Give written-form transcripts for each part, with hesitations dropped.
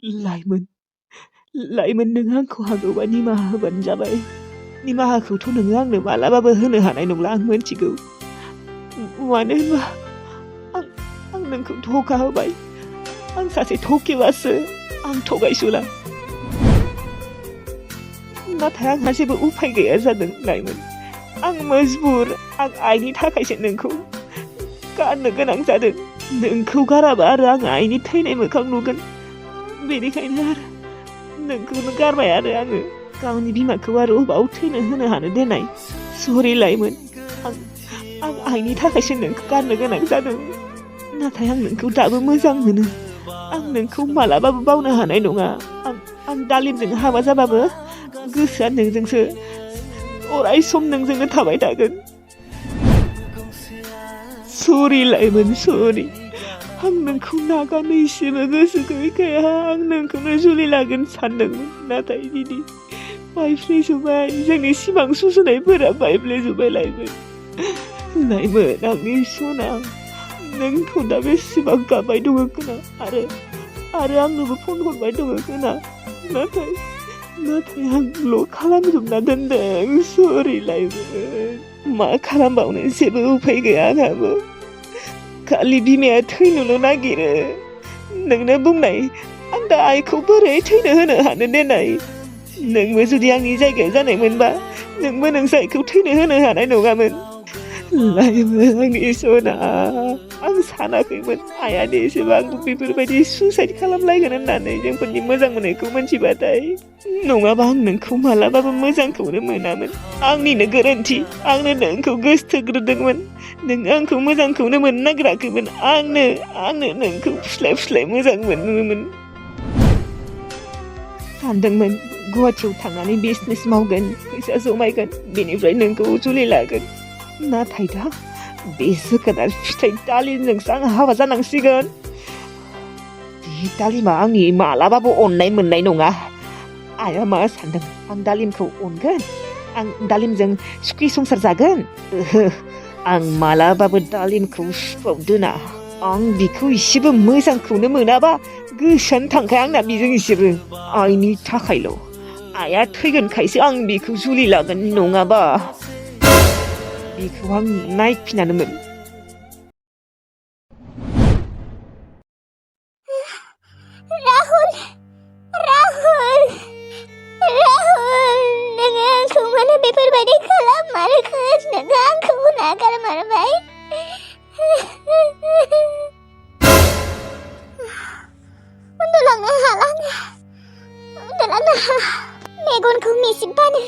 लाइमोन नों आंखौ हागौबा निमाहा होबानो जाबाय निमाहाखौथ' नोङो आंनो मालाबाबो होनो हानाय नंला आं मोनथिगौ मानो होनबा आं आं नोंखौ धोखा होबाय आं सासे धोकेबाजसो आं थगायसुला नाथाय आंहा जेबो उफाय गैया जादों लाइमोन आं मजबुर आं आइनि थाखायसो नोंखौ गारनो गोनां जादों नोंखौ गाराबा आरो आं आइनि थैनाय मोखां नुगोन बेनिखायनो आरो नोंखौनो गारबाय आरो आङो गावनि बिमाखौ आरो अबाव थैनो होनो हानो देनाय सरि लाइमोन आं आइनि थाखायसो नोंखौ गारनो गोनां जादों नाथाय आं नोंखौ दाबो मोजां मोनो आं नोंखौ मालाबाबो बावनो हानाय नङा आं दालिमजों हाबा जाबाबो गोसोआ नोंजोंसो अराय सम नोंजोंनो थाबाय थागोन सरि लाइमोन सरि आं नोंखौ नागारनो एसेबो गोसो गैखाया आं नोंखौनो जुलि लागोन सानदोंमोन नाथाय दिनै बायफ्लेजोब्बाय जोंनि सिमां सुजुनायफोरा बायफ्लेजोब्बाय लाइमोन आंनि सना नोंथ' दा बेसेबां गाबबाय दङ खोना आरो आंनोबो फन हरबाय दङ खोना नाथाय आं ब्लक खालामजोबना दोनदों सरि लाइमोन मा खालामबावनो जेबो उफाय गैया आंहाबो खालि बिमाया थैनोल' नागिरो नोंनो बुंनाय आं दा आइखौ बोरै थैनो होनो हानो देनाय नोंबो जुदि आंनि जायगायाव जानायमोनबा नोंबो नोंसो आइखौ थैनो होनो हानाय नङामोन लाइमोन आंनि सना आं सानाखैमोन आइया दे एसेबां बेफोरबायदि सुइसाइड खालामलायगोन होननानै जोंफोरनि मोजां मोननायखौ मोनथिबाथाय नङाबा आं नोंखौ मालाबाबो मोजांखौनो मोनामोन आंनिनो गोरोन्थि आंनो नोंखौ गोसोथोग्रोदोंमोन नों आंखौ मोजांखौनो मोननो नागिराखैमोन आंनो नोंखौ फुस्लाय मोजां मोनोमोन सानदोंमोन गुवाहाटियाव थांनानै बिजनेस मावगोन फैसा जमायगोन बेनिफ्राय नोंखौ जुलि लागोन नाथाय दा बे जोगोनार फिथाइ दालिमजोंसो आं हाबा जानांसिगोन बे दालिमा आंनि मालाबाबो अननाय मोननाय नङा आइया मा सानदों आं दालिमखौ अनगोन आं दालिमजों सुखि संसार जागोन ओहो आं मालाबाबो दालिमखौ सुखुआव दोना आं बिखौ एसेबो मोजांखौनो मोनाबा गोसोआनो थांखाया आंना बेजों एसेबो आइनि थाखायल' आइया थैगोनखायसो आं बेखौ जुलि लागोन नङाबा बेखौ आं नायफिनानोमोन राहुल नोङो आंखौ मानो बेफोरबायदि खालामारखो नोङो आंखौ नागारमारबाय उन्दुलांनो हाला मेगनखौ मिसिबबानो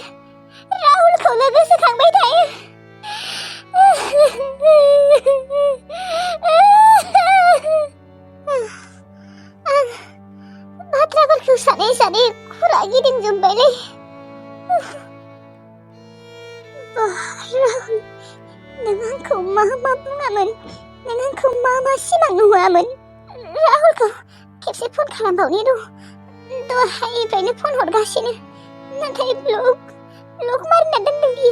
राहुलखौल' गोसोखांबाय थायो आं बाथ्राफोरखौ सानै खरा गिदिंजोब्बायलै राहुल नों आंखौ मा बुङामोन नों आंखौ मा सिमां नुहोआमोन राहुलखौ खेबसे फन खालामबावनि दहायनिफ्रायनो फन हरगासिनो नाथाय ब्लक मारिना दोनदों बियो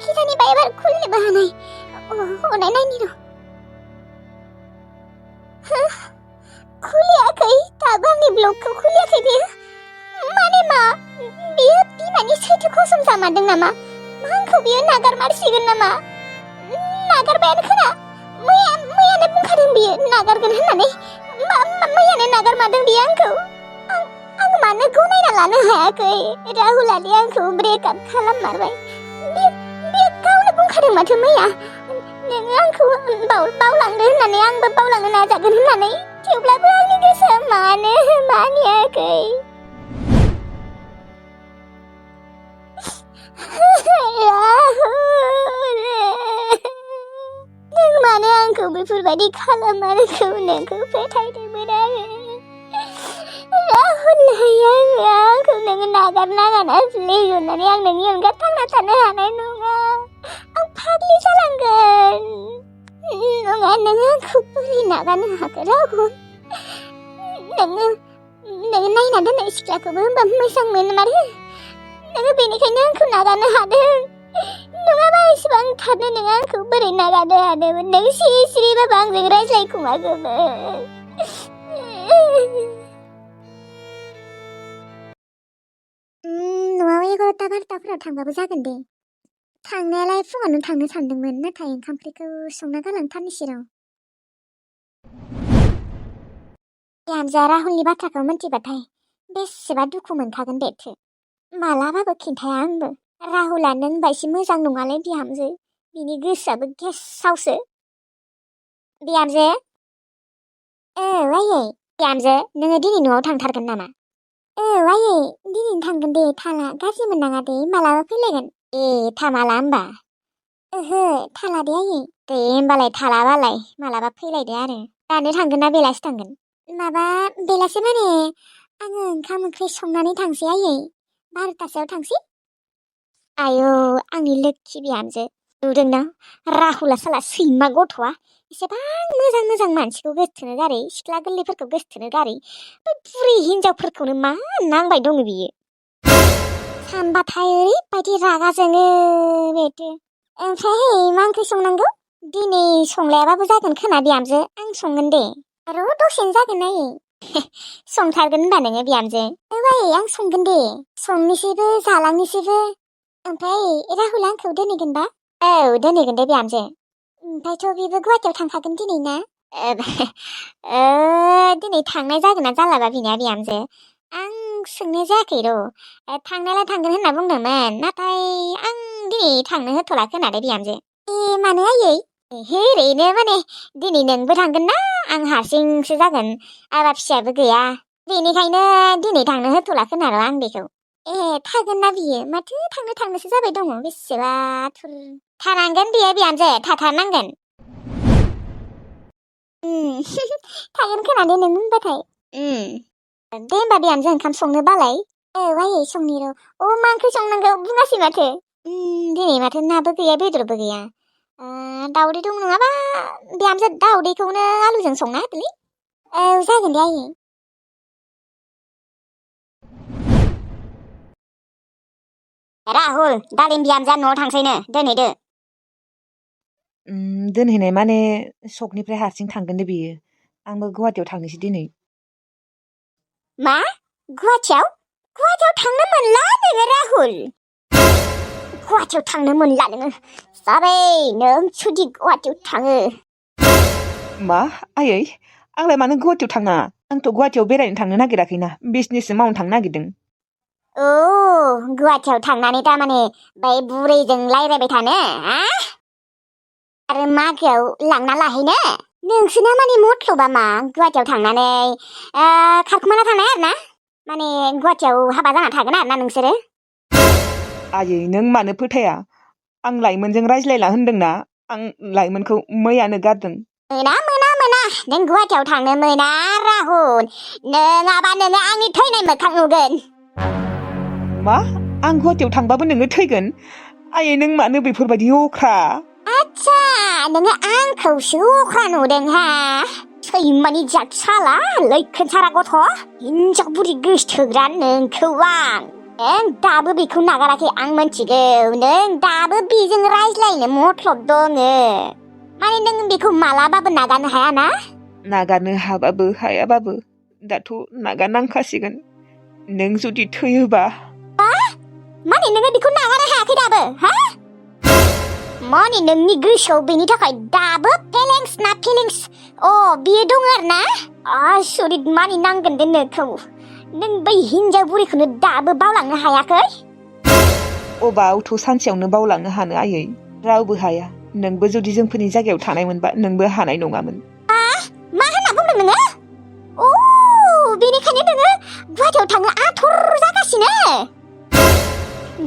खिजानि बायबार खुलिनोबो हानाय अनाय नायनि खुलियाखै दाबो आंनि ब्लगखौ खुलियाखै बियो माने मा बियो बिमानि सैथो कसम जामारदों नामा आंखौ बियो नागारमारसिगोन नामा नागारबायानो खोना मैयानो बुंखादों बियो नागारगोन होननानै मैयानो नागारमारदों बियो आंखौ आं मानो गनायना लानो हायाखै राहुलादि आंखौ ब्रेकआप खालाममारबाय बियो गावनो बुंखादों माथो मैया नोङो आंखौ बावलांदो होननानै आंबो बावलांनो नाजागोन होननानै थेवब्लाबो आंनि गोसोआ मानो मानियाखै नों मानो आंखौ बेफोरबायदि खालामारखौ नोंखौ फोथायदोंमोन आङो राहुल आंखौ नोङो नागारनाङा प्लिज अननानै आं नोंनि अनगा थांना थानो हानाय नङा आं फाग्लि जालांगोन नङा नोङो आंखौ बोरै नागारनो हाखो राहुल नोङो नायना दोननाय सिख्लाखौबो होनबा मोजां मोनमारो नोङो बेनिखायनो आंखौ नागारनो हादों नङाबा एसेबां थानो नोङो आंखौ बोरै नागारनो हादोंमोन नों सिरिबाबो आंजों रायज्लायखुमागौमोन 11ता 12ताफोराव थांबाबो जागोन दे थांनायालाय फुङावनो थांनो सानदोंमोन नाथाय ओंखाम ओंख्रिखौ संना गालांथारनोसै र' बिहामजोआ राहुलनि बाथ्राखौ मिन्थिबाथाय बेसेबा दुखु मोनखागोन बेथो मालाबाबो खिन्थाया आंबो राहुला नों बायदि मोजां नङालै बिहामजो बिनि गोसोआबो गेसावसो बिहामजो आयै बिहामजो नोङो दिनै न'आव थांथारगोन नामा आयै दिनैनो थांगोन दे थाला गाज्रि मोननाङा दे मालाबा फैलायगोन थामाला होमबा ओहो थाला दे आयै दे होमबालाय थालाबालाय मालाबा फैलायदो आरो दानो थांगोन ना बेलासि थांगोन माबा बेलासि माने आङो ओंखाम ओंख्रि संनानै थांसै आयै 12तासोआव थांसै आयौ आंनि लोक्षि बिहामजो नुदोंना राहुला साला सैमा गथ'आ एसेबां मोजां मोजां मानसिखौ गोसथोनो गारै सिख्ला गोरलैफोरखौ गोसथोनो गारै बै बुरै हिनजावफोरखौनो मा नांबाय दङ बियो सानबाथाय ओरैबायदि रागा जोङो बेथो ओमफ्राय मा ओंख्रि संनांगौ दिनै संलायाबाबो जागोन खोना बिहामजो आं संगोन दे र' दसेनो जागोन आयै संथारगोन होनबा नोङो बिहामजो आयै आं संगोन दे संनोसैबो जालांनोसैबो ओमफ्राय राहुल आंखौ दोनहैगोनबा औ दोनहैगोन दे बिहामजो ओमफ्रायथ' बेबो गुवाहाटियाव थांखागोन दिनै ना दिनै थांनाय जागोन ना जालाबा बिनिया बिहामजो आं सोंनाय जायाखै र' थांनायालाय थांगोन होनना बुंदोंमोन नाथाय आं दिनै थांनो होथ'ला खोनादो बिहामजो मानो आयै ओरैनो माने दिनै नोंबो थांगोन ना आं हारसिंसो जागोन आबा फिसायाबो गैया बेनिखायनो दिनै थांनो होथ'ला खोनार' आं बेखौ थागोन ना बियो माथो थांनोसो जाबाय दङ बेसेबा थुर थानांगोन बियो बिहामजो थाथारनांगोन थागोन खोनादो नों होनबाथाय दे होमबा बिहामजो ओंखाम संनो बालाय आयै संनि र' मा ओंख्रि संनांगौ बुङासै माथो दिनै माथो नाबो गैया बेदरबो गैया दाउदै दं नङाबा बिहामजो दाउदैखौनो आलुजों संना होदोलै जागोन दे आयै राहुल दालिम बिहामजोआ न'आव थांसैनो दोनहैदो दोनहैनाय माने सकनिफ्राय हारसिं थांगोन दे बियो आंबो गुवाहाटियाव थांनोसै दिनै मा गुवाहाटियाव थांनो मोनला नोङो राहुल गुवाहाटियाव थांनो मोनला नोङो जाबाय नों जुदि गुवाहाटियाव थाङो मा आयै आंलाय मानो गुवाहाटियाव थाङा आंथ' गुवाहाटियाव बेरायनो थांनो नागिराखैना बिजनेससो मावनो थांनो नागिरदों गुवाहाटियाव थांनानै तारमाने बै बुरैजों रायज्लायबाय थानो आरो मागोआव लांना लाहैनो नोंसोरना माने मथलबा मा गुवाहाटियाव थांनानै खारखुमाना थानाय आरो ना माने गुवाहाटियाव हाबा जाना थागोन आरो ना नोंसोरो आयै नों मानो फोथाया आं लाइमोनजों रायज्लायला होनदोंना आं लाइमोनखौ मैयानो गारदों मोना नों गुवाहाटियाव थांनो मोना राहुल नङाबा नोङो आंनि थैनाय मोखां नुगोन मा आं गुवाहाटियाव थांबाबो नोङो थैगोन आयै नों मानो बेफोरबायदि अख्रा आच्छा नोङो आंखौसो अख्रा नुदों हा सैमानि जात साला लैखोन सारा गथ' हिनजाव बुरि गोसथोग्रा नोंखौ नों दाबो बेखौ नागाराखै आं मिन्थिगौ नों दाबो बेजों रायज्लायनो मतलब दङ माने नों बेखौ मालाबाबो नागारनो हायाना नागारनो हाबाबो हायाबाबो दाथ' नागारनांखासिगोन नों जुदि थैयोबा माने नोङो बेखौ नागारनो हायाखै दाबो हा माने नोंनि गोसोआव बेनि थाखाय दाबो फिलिंस बियो दङ आरो ना आसरित मानि नांगोन दे नोंखौ नों बै हिनजाव बुरैखौनो दाबो बावलांनो हायाखै अबावथ' सानसेयावनो बावलांनो हानो आयै रावबो हाया नोंबो जुदि जोंफोरनि जायगायाव थानायमोनबा नोंबो हानाय नङामोन मा होनना बुंदों नोङो बेनिखायनो नोङो गुवाहाटियाव थांनो आथुर जागासिनो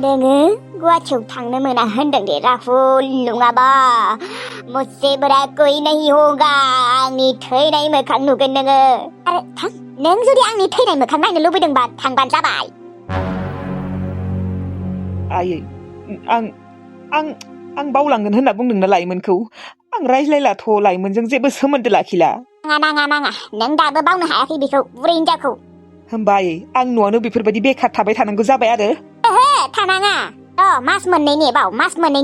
नोङो गुवाहाटियाव थांनो मोना होनदों दे राहुल नङाबा मुझसे बड़ा कोई नहीं होगा आंनि थैनाय मोखां नुगोन नोङो आरो थां नों जुदि आंनि थैनाय मोखां नायनो लुबैदोंबा थांबानो जाबाय आयै आं बावलांगोन होनना बुंदोंना लाइमोनखौ आं रायज्लायलाथ' लाइमोनजों जेबो सोमोन्दो लाखिला नाङा नों दाबो बावनो हायाखै बेखौ बुरै हिनजावखौ होमबा आयै आं न'आवनो बेफोरबायदि बेखार थाबाय थानांगौ जाबाय आरो थानाङा मास मोननैनि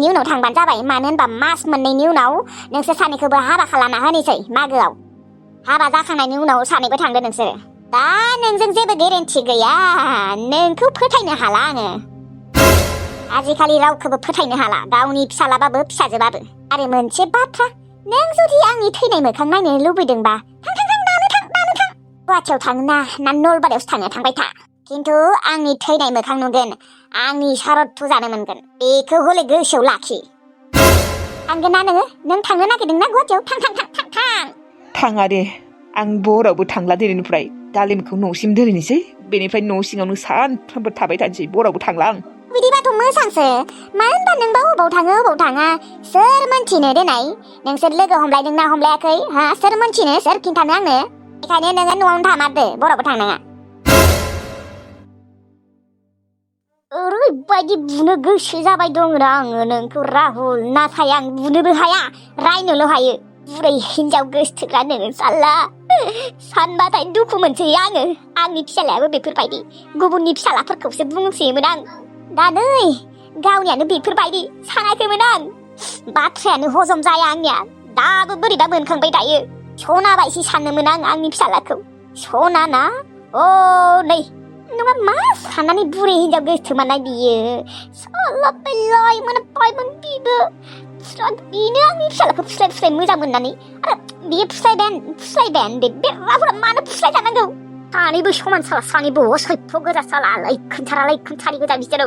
उनाव थांबानो जाबाय मानो होनबा मास मोननैनि उनाव नोंसोर सानैखौबो हाबा खालामना होनोसै मागोआव हाबा जाखांनायनि उनाव सानैबो थांदो नोंसोरो दा नोंजों जेबो गेरेन्टि गैया नोंखौ फोथायनो हाला आङो आजिखालि रावखौबो फोथायनो हाला गावनि फिसालाबाबो फिसाजोबाबो आरो मोनसे बाथ्रा नों जुदि आंनि थैनाय मोखां नायनो लुबैदोंबा थां थां थां दानो थां गुवाहाटियाव थाङोना ना नलबारियावसो थाङो थांबाय था खिन्थु आंनि थैनाय मोखां नुगोन आंनि सारथु जानो मोनगोन बेखौ हले गोसोआव लाखि थांगोन ना नों थांनो नागिरदोंना गुवाहाटियाव थां थां थां थां थां थाङा दे आं बरावबो थांला दिनैनिफ्राय दालिमखौ न'सिम दोनहैनोसै बेनिफ्राय न' सिङावनो सानफ्रोमबो थाबाय थानोसै बरावबो थांला आं बिदिबाथ' मोजांसो मानो होनबा नोंबा अबाव थाङो अबाव थाङा सोर मोनथिनो देनाय नोंसोर लोगो हमलायदोंना हमलायाखै हा सोर मोनथिनो सोर खिन्थानो आंनो बेखायनो नोङो न'आवनो थामारदो बरावबो थांनाङा ओरैबायदि बुनो गोसो जाबाय दङ आङो नोंखौ राहुल नाथाय आं बुनोबो हाया रायनोल' हायो बुरै हिनजाव गोसथोग्रा नोङो साल्ला सानबाथाय दुखु मोनसै आङो आंनि फिसालायाबो बेफोरबायदि गुबुननि फिसालाफोरखौसो बुंसोयोमोन आं दा नै गावनियानो बेफोरबायदि सानाखैमोन आं बाथ्रायानो हजम जाया आंनिया दाबो बोरैबा मोनखांबाय थायो सना बायदि सानोमोन आं आंनि फिसालाखौ सना ना अ नै नङा मा साननानै बुरै हिनजाव गोसथोमानाय बियो साला बेलाय माने बायमोन बिबो बेनो आंनि फिसालाखौ फुस्लाय मोजां मोननानै आरो बियो फुस्लायबायानो बे राहुला मानो फुस्लाय जानांगौ सानैबो समान साला सानैबो सैथ' गोजा साला लैखोन सारा लैखोन सारि गोजा बिसोरो